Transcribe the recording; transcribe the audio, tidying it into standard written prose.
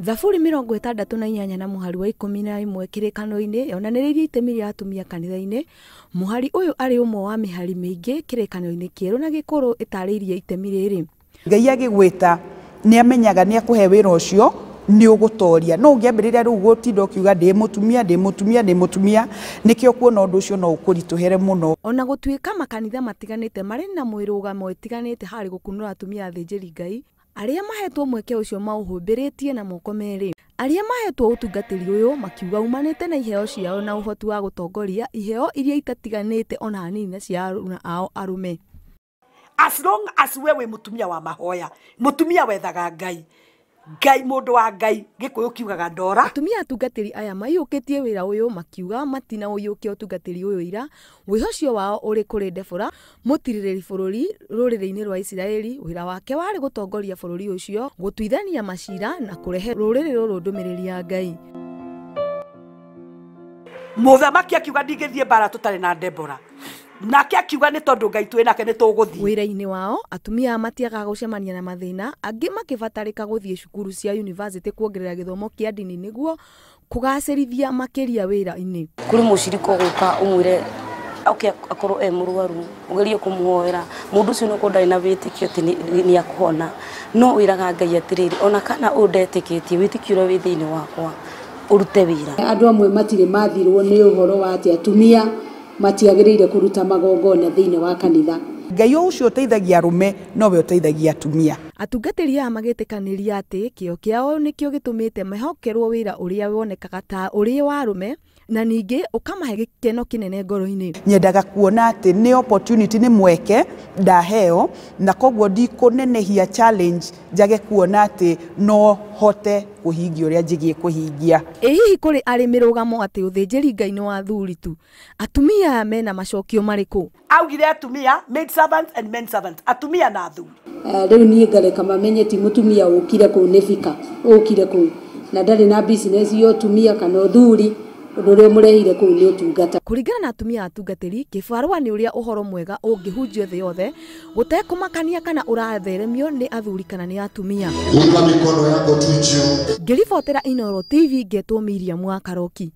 Thaburi 68 na mũhari wa 11 kĩrĩkano-inĩ yonanĩrĩirie itemi rĩa atumia kanitha-inĩ. Mũhari ũyũ arĩ ũmwe wa mĩhari mĩingĩ kĩrĩkano-inĩ kĩerũ na gĩkũrũ ĩtarĩirie itemi rĩrĩ. Ngai agĩgwĩta nĩ amenyaga nĩ akũhe wĩra ũcio nĩ ũgũtoria no ũngĩambĩrĩria rĩu gũtinda ũkiuga ndĩ mũtumia ndĩ mũtumia ndĩ mũtumia nĩkĩo kuona ũndũ ũcio no ũkũritũhere mũno. Ona gũtuĩka makanitha matiganĩte marĩ na mwĩrũgamo ĩtiganĩte harĩ gũkunũra atumia athĩnjĩri Ngai arĩa mahetwo mweke ũcio maũhũmbĩrĩtie na moko merĩ. Arĩa mahetwo ũtungatĩri ũyũ makiuga umanĩte na iheo ciao na ũhoti wa gũtongoria iheo iria itatiganĩte ona hanini na cia aruna ao arũme. As long as wewe mutumia wa mahoya, mutumia wethaga Ngai, Ngai mundu wa Ngai gikuyu kiugaga ndora. Atumia atungatĩri aya maiyũkĩtie wĩra ũyũ makiuga matina ũiyũkia ũtungatĩri ũyũ ira wĩhocio wao ũrĩ kũrĩ Debora mũtirĩrĩri bũrũri rũrĩrĩ-inĩ rwa Isiraeli. Wĩra wake warĩ gũtongoria bũrũri ũcio, gũtuithania macira na kũrehe rũrĩrĩ rũrũ ndũmĩrĩri ya Ngai. Mũthamaki akiuga ndingĩthiĩ mbara tũtarĩ na Debora, nake akiuga nĩ tondũ Ngai twĩ nake nĩ tũgũthiĩ. Wĩra-inĩ wao atumia matiagaga gũcemania na mathĩna, angĩ makĩbatarĩka gũthiĩ cukuru cia university kuongerera gĩthomo kĩa ndini nĩguo kũgacĩrithia makĩria wĩra-inĩ. Kũrĩ mũcirika ũgũka ũmwĩre oke akorwo e mũrwaru ũgerie kũmũhoera mũndũ ũcio no ndarĩ na wĩtĩkio atĩ nĩ akũhona, no wĩraga Ngai atĩrĩrĩ ona kana ũũ ndetĩkĩtie wĩtĩkio ũrĩa wĩ thĩinĩ wakwa ũrute wĩra. Andũ amwe matirĩ mathirwo nĩ ũhoro wa atĩ atumia matiagĩrĩire kũruta magongona thĩinĩ wa kanitha. Ngai ũcio ũteithagia arũme nowe ũteithagia atumia. Atungatĩri aya magĩtĩkanĩria atĩ kĩo kĩao nĩkĩo gĩtũmĩte mehokerwo wĩra ũrĩa wonekaga ta ũrĩ wa arũme na ningĩ ũkamahe gĩkeno kĩnene ngoro-inĩ. Nyendaga kuona atĩ nĩ opportunity, nĩ mweke ndaheo, na koguo ndikũnenehia challenge njage kuona atĩ no hote kũhingia ũrĩa njĩgiĩ kũhingia. Ĩ hihi kũrĩ arĩ mĩrũgamo atĩ ũthĩnjĩri Ngai nĩ wa athuri tu? Atumia aya mena macokio marĩkũ? Augire atumia maid servants and men servants, atumia na athuri. Rĩu niĩ ngareka mamenye ti mũtumia ũkire kũu nĩ bika ũkire kũu na ndarĩ na business ya ũtumia kana ũthuri, ũndũ ũrĩa ũmũrehire kũu nĩ ũtungata. Kũringana na atumia atungatĩri, kĩbarũa nĩ ũrĩa ũhoro mwega ũngĩhunjio thĩ yothe gũtekũmakania kana ũratheremio nĩ athuri kana nĩ atumia. Inua mikono yako tu juu. Ngĩribotera Inooro TV ngetwo Miriam wa Karoki.